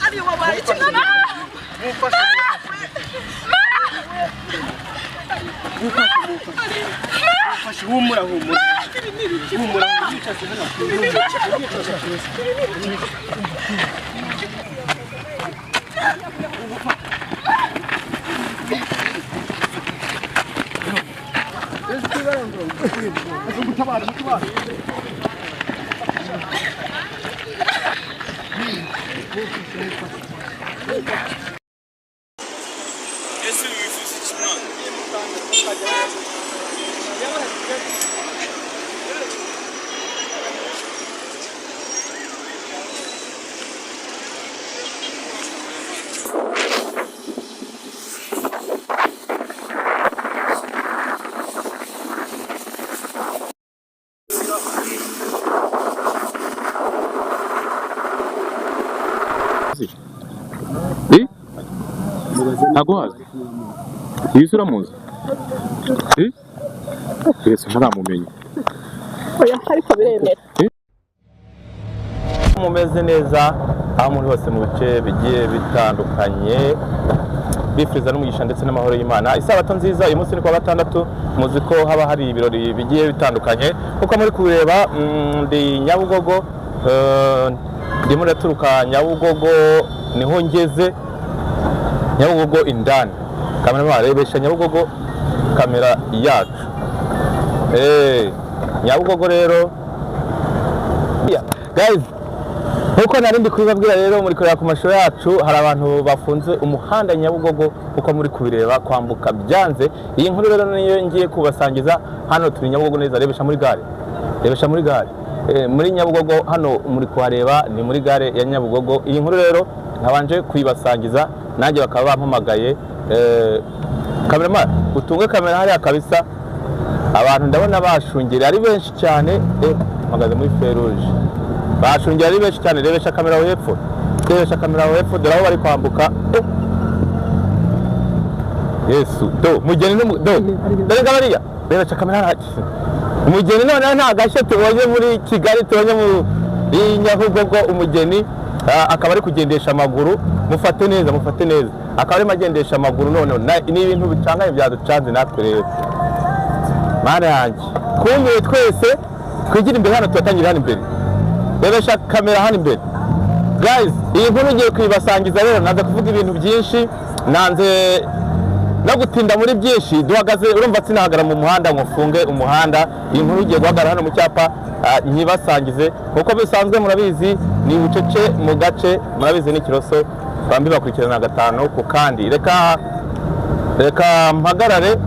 Ari wabaye iki mwana? Mumfashe, mumfashe. Humura, humura, humura. Yicaze hano. Mutabara, mutabara. Ese wifuza iki mwana? Eh? Ntabwo wazi? Iyi sura uramuzi? Eh? Yesu ntaramumenya. Oya, ariko biremera. Mumeze neza aho muri hose mu bice bigiye bitandukanye, bifuriza n'umugisha ndetse n'amahoro y'Imana. Isabato nziza. Uyu munsi ni kuwa gatandatu, muzi ko haba hari ibirori bigiye bitandukanye. Kuko muri kureba, ndi Nyabugogo, ndimo ndaturuka Nyabugogo, niho ngeze Nyabugogo indani. Kamera, rebesha Nyabugogo kamera yacu. Nyabugogo rero. Yeah. Guys, nkuko nari ndi kubibabwira rero, muri kureba ku mashusho yacu, hari abantu bafunze umuhanda Nyabugogo. Uko muri kubireba, kwambuka byanze. Iyi nkuru rero niyo ngiye kubasangiza. Hano turi Nyabugogo neza. Rebesha muri gare, rebesha muri gare. Muri Nyabugogo hano muri kuhareba ni muri gare ya Nyabugogo. Iyi nkuru rero nkabanje kuyibasangiza, nanjye bakaba bampamagaye. Cameraman, utunge kamera hariya kabisa. Abantu ndabona bashungera ari benshi cyane. Mpagaze muri feruje, bashungera ari benshi cyane. Rebesha kamera aho hepfo, rebesha kamera aho hepfo. Dore aho bari kwambuka. Yesu, do mugeni n'umu do, dore ngabariya. Rebesha kamera hariya. Umugeni noneho nta gashya tubonye muri Kigali, tubonye mu Nyabugogo. Umugeni akaba ari kugendesha amaguru. Mufate neza, mufate neza. Akaba arimo agendesha amaguru noneho. Ni ibintu bicanganye, byaducanze natwe rero. Mana yanjye, twumiwe twese. Twigire imbere hano, tubatangira hano imbere. Rebesha kamera hano imbere. Guys, iyi nkuru ngiye kuyibasangiza rero. Nanze kuvuga ibintu byinshi, nanze no gutinda muri byinshi. Duhagaze, urumva sinahagara mu muhanda ngo mfunge umuhanda. Iyi nkuru igiye guhagarara hano mu cyapa, nyibasangize nkuko bisanzwe. Murabizi ni bucece mu gace, murabizi ni Kiroso bambi bakurikirana gatanu ku kandi. Reka mpagarare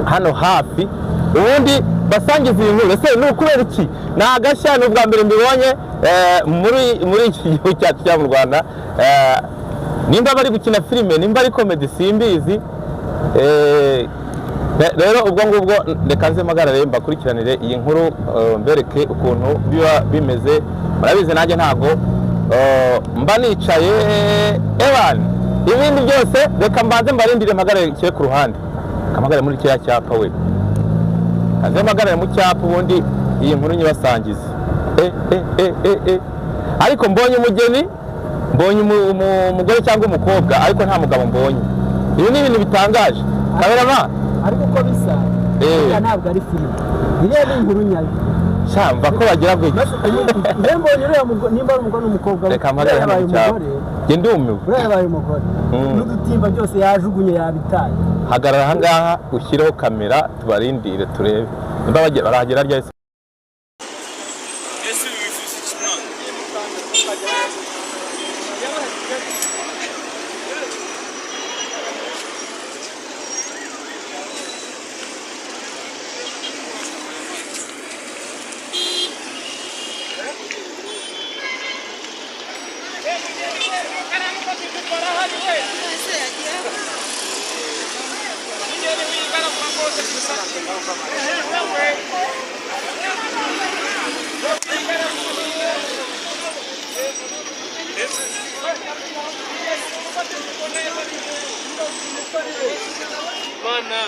hano hafi, ubundi basangiza iyi nkuru. Ese ni ukubera iki? Ni agashya, ni ubwa mbere mbibonye muri iki gihugu cyacu cya mu Rwanda. Nimba bari gukina filime, nimba ari comedy, simbizi. Rero ubwo ngubwo reka nze mpagarare mbakurikiranire iyi nkuru, mbereke ukuntu biba bimeze. Murabizi nanjye ntabwo mba nicaye ewan ibindi byose. Reka mbanze mbarindire, mpagarare kire ku ruhande, mpagarare muri kiriya cyapa we, nze mpagarare mu cyapa, ubundi iyi nkuru nyibasangize. Ariko mbonye umugeni, mbonye umugore cyangwa umukobwa, ariko nta mugabo mbonye. Ibi ni ibintu bitangaje, cameraman. Ariko uko bisa, iriya ntabwo ari filime, iriya ni inkuru nyayo. Shamva ko bagira gutya. Njye mbonye uriya mugore, nimba ari umugore n'umukobwa, Reka uriya mpagarare hano yabaye mu cyapa. umugore. Njye ndumiwe. Uriya yabaye umugore, n'udutimba byose yajugunye, yabitaye. Hagarara ahangaha, ushyireho kamera, tubarindire turebe nimba barahagera ryari. Ese wifuza iki mwana?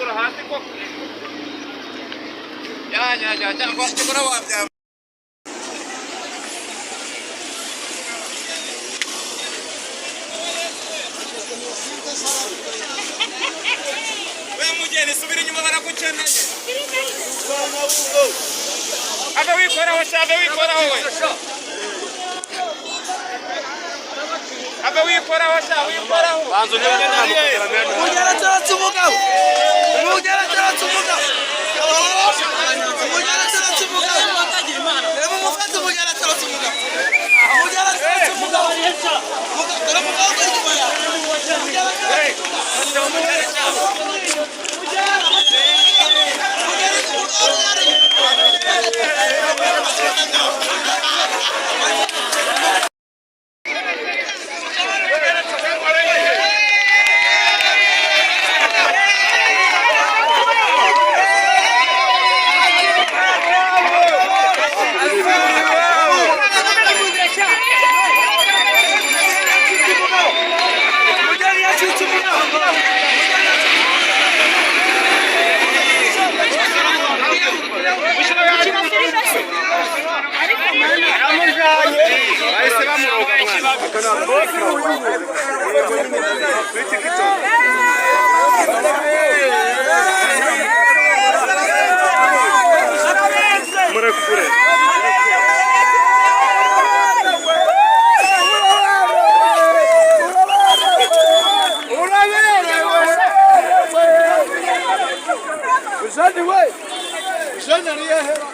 Kwitura hasi koko. Ya ya ya cyangwa cyakora wabyama. We mugeni, subira inyuma, baragukeneye. Ave wikoraho sha, ave wikoraho we. Ave wikoraho sha, wikoraho. Banza Umugeni ataretse umugabo, umugeni ataretse umugabo, umugeni ataretse umugabo. Reba umufate, umugeni ataretse umugabo, umugeni ataretse umugabo. Dore umugabo uri inyuma yawe. Umugeni ataretse umugabo, umugeni umugabo yari. Umugeni yacitse umugabo. Bahise bamuroga mwana. Murekure. Ujani we, ujani ariyehera.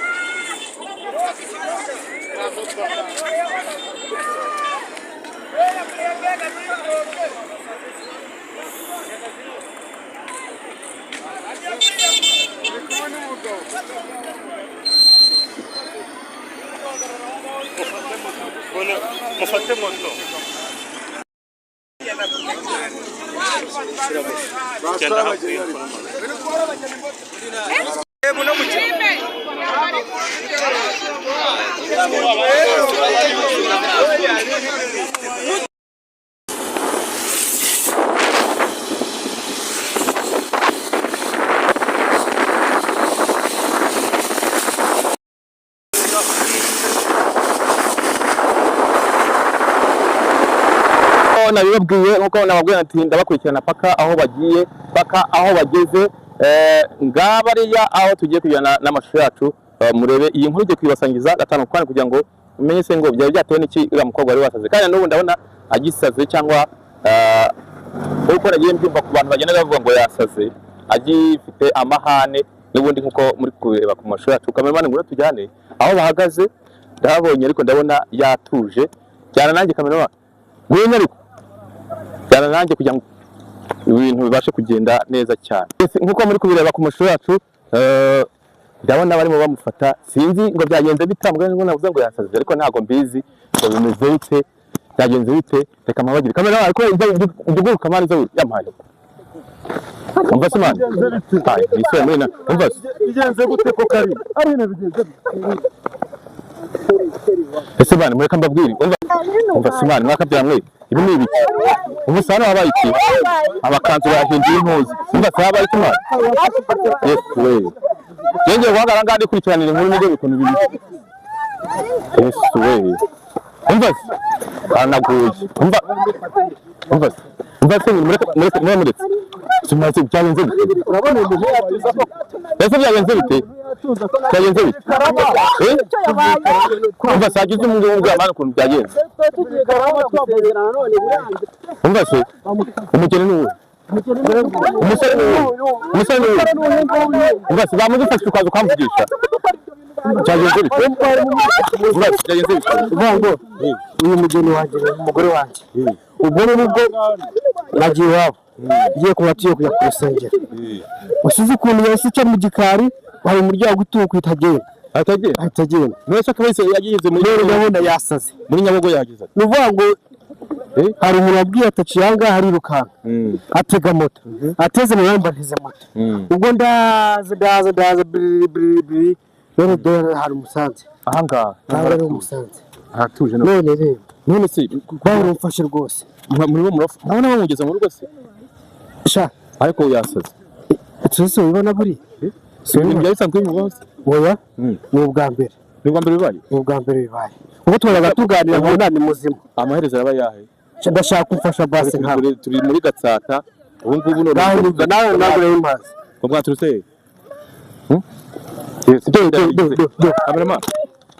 Mufate moto. Genda hakurya. Nabibabwiye nkuko nababwiye ati ndabakurikirana paka aho bagiye, paka aho bageze. Ngabariya aho tugiye kujyana n'amashusho yacu. Murebe iyi nkuru igiye kuyibasangiza gatanu kane kugira ngo umenye se ngo byari byatewe n'iki uriya mukobwa wari wasaze, kandi n'ubu ndabona agisaze cyangwa uko nagiye mbyumva ku bantu bagenda bavuga ngo yasaze agifite amahane n'ubundi, nkuko muri kureba ku mashusho yacu. Kameramani, ngwino tujyane aho bahagaze. Ndahabonye ariko ndabona yatuje. Jyana nanjye, kameramani, ngwino, ariko jyana nanjye kugira ngo ibintu bibashe kugenda neza cyane. Nkuko muri kubireba ku mashusho yacu, ndabona barimo bamufata. Sinzi ngo byagenze bitambwe ngo navuze ngo yasaze, ariko ntabwo mbizi ngo bimeze bite, byagenze bite. Reka mpabagire, kamera, ariko uguruka mani zo yampaye. Umva se mani, ayi nisore muri na umva se. Bigenze gute ko kari ari ibintu bigenze bite? Ese bana, mureka mbabwire. Umva, umva se mani, mwakabyara mwe, ibi ni ibiki? Ubu hano habaye iki? Abakanzu bahinduye impuzu. Umva se, habaye iki mani? Yesu we, ngiye guhagarara ngaha ndikurikiranira inkuru nibyo ukuntu bimeze. Yesu we, umva se, aranaguye. Umva, umva se, umva se, mureka, mureka, muretse simaze. Byagenze bite? Urabona umuntu yatuza ko Ese byagenze bite? yatuza ko Byagenze bite? Eh, umva se, hagize umuntu umbwira mani ukuntu byagenze? Twari tugiye Karama gusezerana none biranze. Umva se, umugeni ni uwe, umusore ni uwe, umusore ni uwe. Umva se, bamugufasha ukaza ukamvugisha. Byagenze bite? Umva se, byagenze bite? Uvuga ngo uyu mugeni wanjye ni umugore wanjye. Ubwo ngubwo nagiye iwabo, ngiye kuba tugiye kujya ku rusengero, usize ukuntu yahise ica mu gikari, hari umuryango utuwe, itagenda. Atagenda? Ahita agenda. Mwese akaba yahise yageze muri Rero ndabona yasaze. Muri Nyabugogo yagize ati Ni ukuvuga ngo Eh? hari umuntu wabwiye ati aciye aha ngaha, arirukanka atega moto, ateze mu yamba, nteze moto. Ubwo ndaza, ndaza, ndaza, biri biri biri, none dore hari umusanze. Ahangaha? Ntabwo ari umusanze. Ahatuje no None rero none se bahora umfashe rwose. Muri bo murafu ndabona bamugeza mu rugo se? Sha. Ariko yasaze. Ese ubibona buri? Ibintu byari bisanzwe bimubaho se? Oya, ni ubwa mbere. Ni ubwa mbere bibaye? Ni ubwa mbere bibaye. Ubwo turaga tuganira nkabona ni muzima. Amaherezo araba ayahe? Ndashaka kumfasha basi nkawe. Turi muri Gatsata ubu ngubu none. Nawe nawe nawe urayimazi. Ngo mwaturutse he? Do do do do do. Kamerama,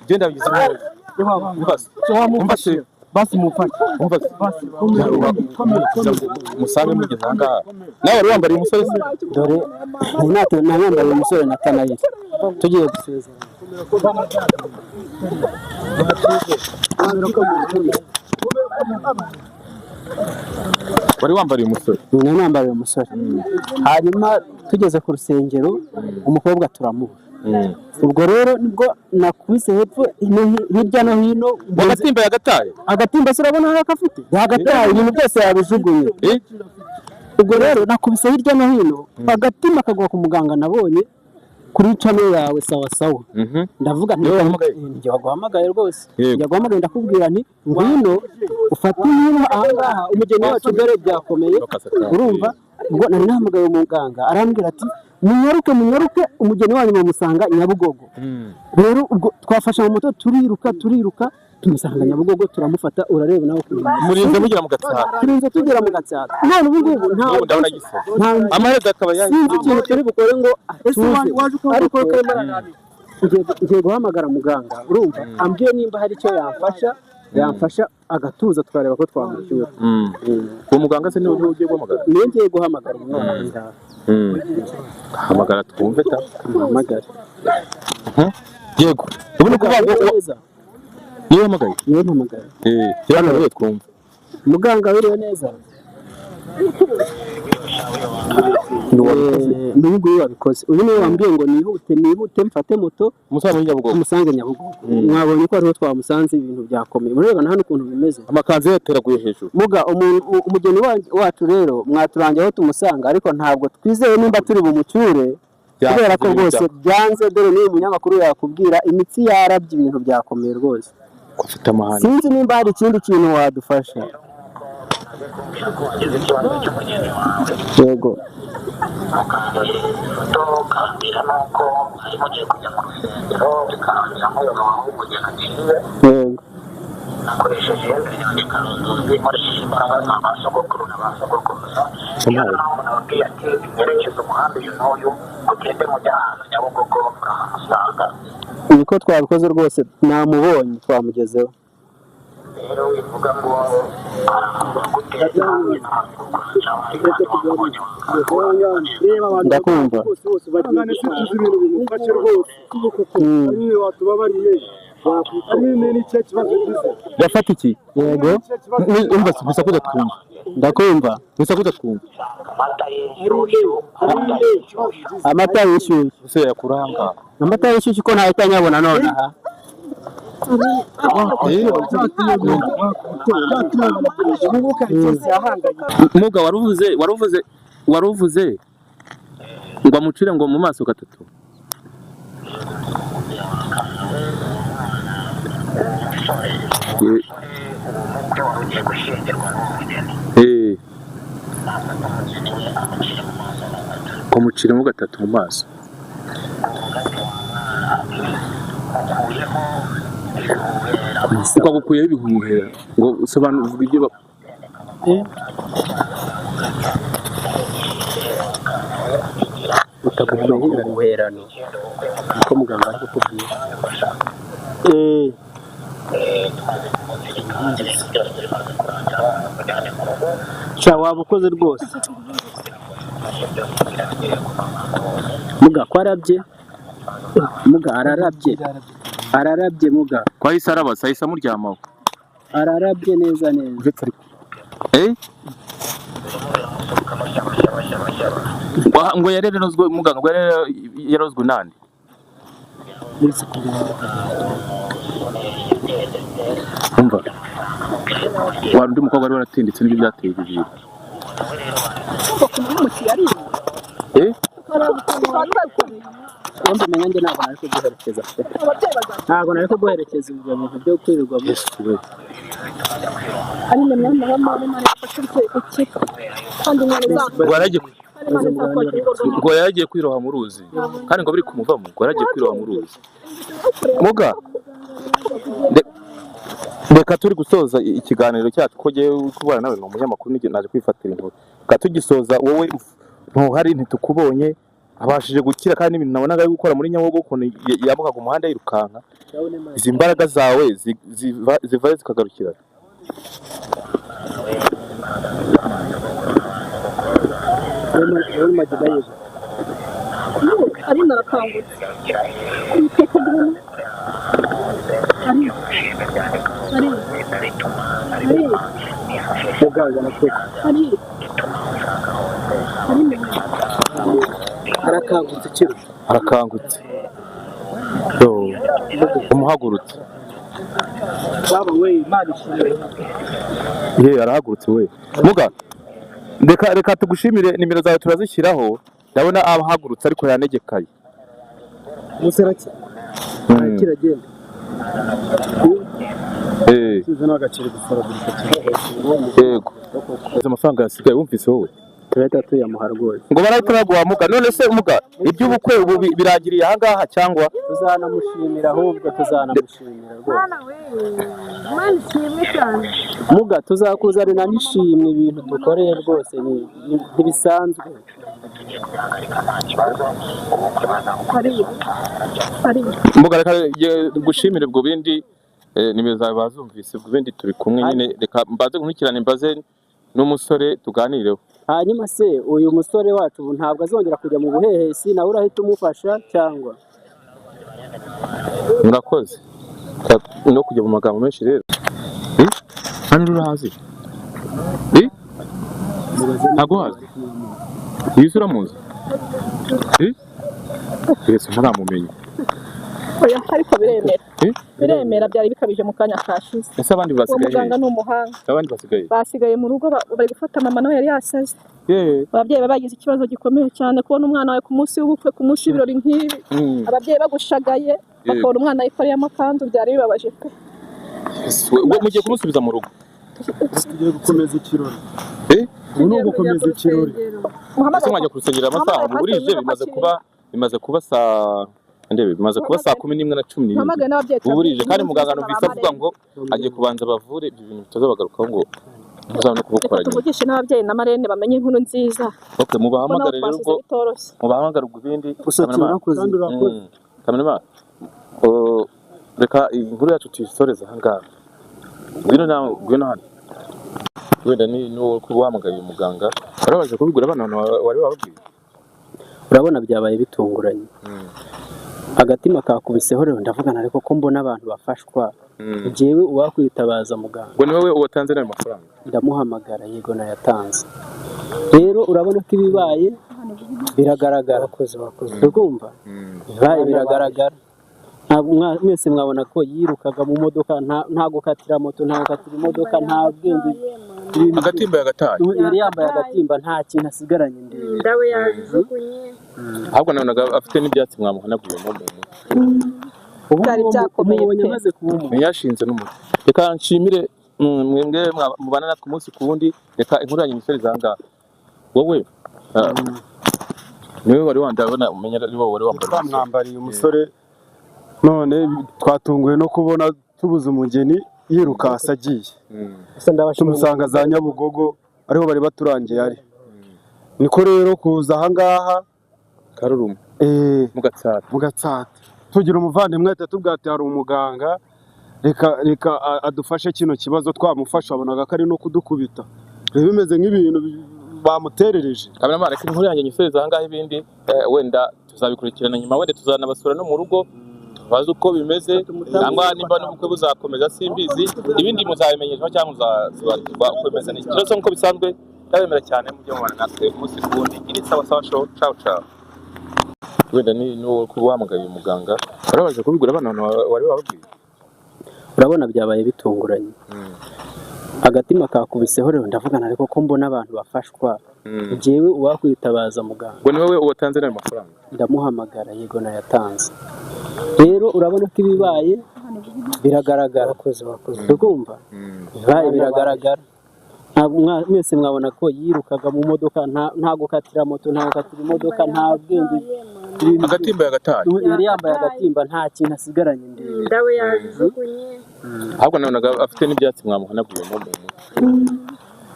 genda bigize neza. Umva se. Basi mumfashe. Umva se. Musange mugeze aha ngaha. Nawe wari wambariye umusore se? Dore nayambariye umusore na Tanayeli. Tugiye gusezerana. Wari wambariye umusore? Nari nambariye umusore. Hanyuma tugeze ku rusengero umukobwa turamubura. Ubwo rero nibwo nakubise hepfo hirya no hino. Agatimba yagataye? Agatimba se urabona aho afite? Yagataye, ibintu byose yabijugunye. Ubwo rero nakubise hirya no hino, agatima kagwa ku muganga nabonye kuri channel yawe sawa sawa. Ndavuga nti njye waguhamagaye rwose. Njye waguhamagaye ndakubwira nti ngwino ufate hino ahangaha umugeni wacu dore byakomeye. Urumva? Ubwo nari nahamagaye umuganga arambwira ati munyaruke munyaruke umugeni wanyu mumusanga Nyabugogo. Rero ubwo twafashe mu moto turiruka turiruka tumusanga Nyabugogo turamufata, urareba nawe Murinze mugera mu Gatsata. Turinze tugera mu Gatsata. None ubu ngubu nta ndabona gisa. Amaherezo akaba yaje. Sinzi ikintu turi bukore ngo atuze. Ariko ngiye guhamagara muganga, urumva? Ambwiye nimba hari icyo yamfasha, yamfasha agatuza tukareba ko twamucyura. Uwo muganga se niwe ugiye guhamagara? Niwe ngiye guhamagara umwana ngaha. Hamagara twumve ta. Hamagara. Yego. Ubu kuvuga ngo niwe hamagaye? Niwe mpamagaye. Yego, twumve. Muganga wiriwe neza. Ni uyu wabikoze. Uyu niwe wambwiye ngo nihute nihute mfate moto musange Nyabugogo. Musange Nyabugogo. Mwabonye ko ariho twamusanze ibintu byakomeye. Murebana hano ukuntu bimeze. Amakanzu yateraguye hejuru. Muga umugeni wacu rero mwaturangiye aho tumusanga, ariko ntabwo twizeye nimba turi bumucyure kubera ko rwose byanze. Dore n'uyu munyamakuru yakubwira imitsi yarabye, ibintu byakomeye rwose. Ufite amahane. Sinzi nimba hari ikindi kintu wadufasha. Yego. Yego. Niko twabikoze rwose, namubonye twamugezeho. Ndakumva. Yafata iki? Yego. Umva gusa kudatwumva. Ndakumva. Gusa kudatwumva. Amata yishyushye. Ese yakuranga. Amata yishyushye ko ntahita nyabona nonaha. Muga waruvuze ngo amucire ngo mu maso gatatu. Kumuciramo gatatu mu maso. Ukagukuyeho ibihuhera ngo usobanure uvuga ibyo utagukuyeho ibihuherano niko muganga ari kukubwira. Sha waba ukoze rwose. Muga ko arabye? Muga ararabye. Ararabye muga. Ko ahise arabasa, ahise amuryamaho. Ararabye neza neza. Ngo yarererozwe muganga, ngo yarererozwe nande? Umva. Wa undi mukobwa wari waratinditse nibyo byateye ibi bintu. Wumva umenya njye ntabwo nari kuguherekeza pe. Ntabwo nari kuguherekeza ibyo bintu byo kwirirwamo. Ngo yaragiye kwiroha mu ruzi, kandi ngo biri kumuvamo, ngo yaragiye kwiroha mu ruzi. Muga, reka turi gusoza ikiganiro cyacu, ko ngewe kubana nawe ni umunyamakuru n'igihe naje kwifatira inkuru. Reka tugisoza, wowe ntuhari, ntitukubonye, abashije gukira, kandi n'ibintu nabonaga ari gukora muri Nyabugogo, ukuntu yambukaga umuhanda yirukanka. Izi mbaraga zawe zivayo zikagarukira. Ari narakangutse. Uwiteka ndabona. Ari. Ari. Ari. Muganga arateka. Ari. Ari. Arakangutse kiro. Arakangutse. Umuhagurutse. Baba we, Imana ishimwe. Ye, arahagurutse we. Muga, reka tugushimire, nimero zawe turazishyiraho. Ndabona abahagurutse ariko yanegekaye. Museraki. Arakira agenda. Yego. Amafaranga yasigaye wumvise wowe? Turahita tuyamuha rwose. Ngo barahita baguha muga. None se muga, iby'ubukwe ubu birangiriye aha ngaha cyangwa? Tuzanamushimira ahubwo, tuzanamushimira rwose. Imana ishimwe cyane. Muga, tuzakuzanira n'ishimwe, ibintu dukoreye rwose ntibisanzwe. Ari. Ari. Muga, reka gushimire ubwo bindi, nimero zawe bazumvise, ubwo bindi turi kumwe nyine. Reka mbaze nkurikirane, mbaze n'umusore tuganireho. Hanyuma se uyu musore wacu ubu ntabwo azongera kujya mu buhehesi, nawe urahita umufasha cyangwa? Murakoze no kujya mu magambo menshi rero. Hano urahazi? Ntabwo uhazi? Iyi se uramuzi? Yesu ntaramumenya. Oya, ariko biremera. Biremera, byari bikabije mu kanya kashize. Ese abandi Uwo basigaye? muganga ni umuhanga. Abandi basigaye? Basigaye mu rugo, bari gufata mama nawe yari yasaze. Ababyeyi baba bagize ikibazo gikomeye cyane, kubona umwana wawe ku munsi w'ubukwe, ku munsi w'ibirori nk'ibi, ababyeyi bagushagaye, bakabona umwana yikoreye amakanzu, byari bibabaje pe. Ubwo mugiye kumusubiza mu rugo? Tugiye gukomeza ikirori. Ubu ni ugukomeza ikirori. Ese mwajya ku rusengero amasaha burije? Bimaze kuba saa ndebe, bimaze kuba saa 11:17. Muhamagare n'ababyeyi. Uburije, kandi muganga numvise avuga ngo agiye kubanza bavure ibyo bintu bitazabagarukaho, ngo muzaba no kubukora nyuma. Tuvugishe n'ababyeyi na marene bamenye inkuru nziza. Okay, mubahamagare rero ubwo, mubahamagare ubwo ibindi. Kamera, reka inkuru yacu tuyisoreze aha ngaha. Ngwino nawe, ngwino hano. Wenda ni n'uwo wahamagaye muganga, warabaje kubigura abana wari wababwiye. Urabona byabaye bitunguranye. Agatima kakubiseho rero, ndavugana ariko ko mbona abantu bafashwa. Njyewe uwakwitabaza muganga. Ngo ni wowe watanze n'ayo mafaranga? Ndamuhamagara, yego nayatanze. Rero urabona ko ibibaye biragaragara. Urumva? Ibibaye biragaragara. Mwese mwabona ko yirukaga mu modoka, nta gukatira moto, nta gukatira imodoka, nta bwenge. Agatimba yagataye. Yari yambaye agatimba, nta kintu asigaranye ndende. Ndawe yajugunye. Ahubwo nabonaga afite n'ibyatsi mwamuhanaguye mu mutwe. Byari byakomeye pe. Ntiyashinze n'umutwe. Reka nshimire mwebwe mubana natwe umunsi ku wundi. Reka inkuru yanyu imisore zanga. Wowe niwe wari wandabona, umenya ari wowe wari wambaye. Twamwambariye umusore, none twatunguwe no kubona tubuze umugeni yirukasa agiye. Tumusanga za Nyabugogo ariho bari baturangiye ari. Niko rero kuza aha ngaha Karuruma mu Gatsata. Mu Gatsata. Tugira umuvandimwe atubwira ati hari umuganga, reka adufashe kino kibazo. Twamufasha abonaga ko ari no kudukubita. Rero bimeze nk'ibintu bamuterereje. Kamera, reka inkuru yanjye nyisoreze aha ngaha, ibindi wenda tuzabikurikirana nyuma, wenda tuzanabasura no mu rugo tubaze uko bimeze, cyangwa nimba n'ubukwe buzakomeza simbizi, ibindi muzabimenyeshwa cyangwa muzasobanukirwa uko bimeze. Ni ikibazo nk'uko bisanzwe, ndabemera cyane mujye mubana natwe umunsi ku wundi. Iri sawa sawa show, ciao ciao. Wenda ni n'uwo wahamagaye muganga, warabaje kubigura abana wari wababwiye. Urabona byabaye bitunguranye. Agatima kakubiseho rero, ndavugana ariko ko mbona abantu bafashwa. Njyewe uwakwitabaza muganga. Ngo ni wowe watanze n'ayo mafaranga? Ndamuhamagara, yego nayatanze. Rero urabona ko ibibaye biragaragara. Urumva? Ibibaye biragaragara. Mwese mwabona ko yirukaga mu modoka, nta gukatira moto, nta gukatira imodoka, nta bwenge. Agatimba yagataye. Yari yambaye agatimba, nta kintu asigaranye ndende. Indabo yazijugunye. Ahubwo nabonaga afite n'ibyatsi mwamuhanaguye mu mutwe.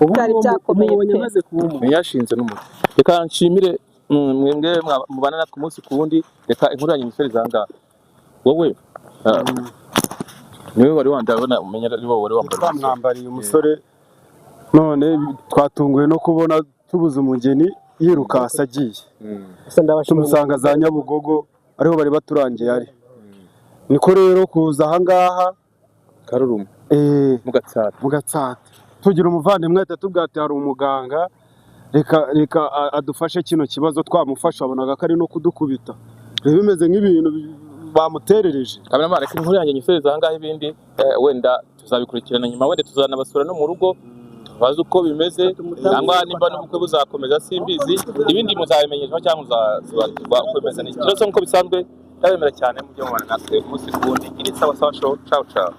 Ubu Byari byakomeye umubonye pe. amaze kuba umuntu. Ntiyashinze n'umutwe. Reka nshimire mwebwe mubana natwe umunsi ku wundi. Reka inkuru yanyu imisozi aha ngaha. Wowe niwe wari wambaye, ndabona umenya ari wowe wari wambaye. Twamwambariye umusore, none twatunguwe no kubona tubuze umugeni yirukasa agiye. Tumusanga za Nyabugogo ariho bari baturangiye ari. Niko rero kuza aha ngaha Karuruma mu Gatsata. Mu Gatsata. Tugira umuvandimwe ahita atubwira ati hari umuganga, reka adufashe kino kibazo. Twamufasha abonaga ko ari no kudukubita. Rero bimeze nk'ibintu bamuterereje. Kameramani, reka inkuru yanjye nyisoreze aha ngaha, ibindi wenda tuzabikurikirana nyuma, wenda tuzanabasura no mu rugo tubaze uko bimeze, cyangwa nimba n'ubukwe buzakomeza simbizi, ibindi muzabimenyeshwa cyangwa muzasobanukirwa uko bimeze. Ni ikibazo nk'uko bisanzwe, ndabemera cyane mujye mubana natwe umunsi ku wundi. Iri sawa sawa show, ciao ciao.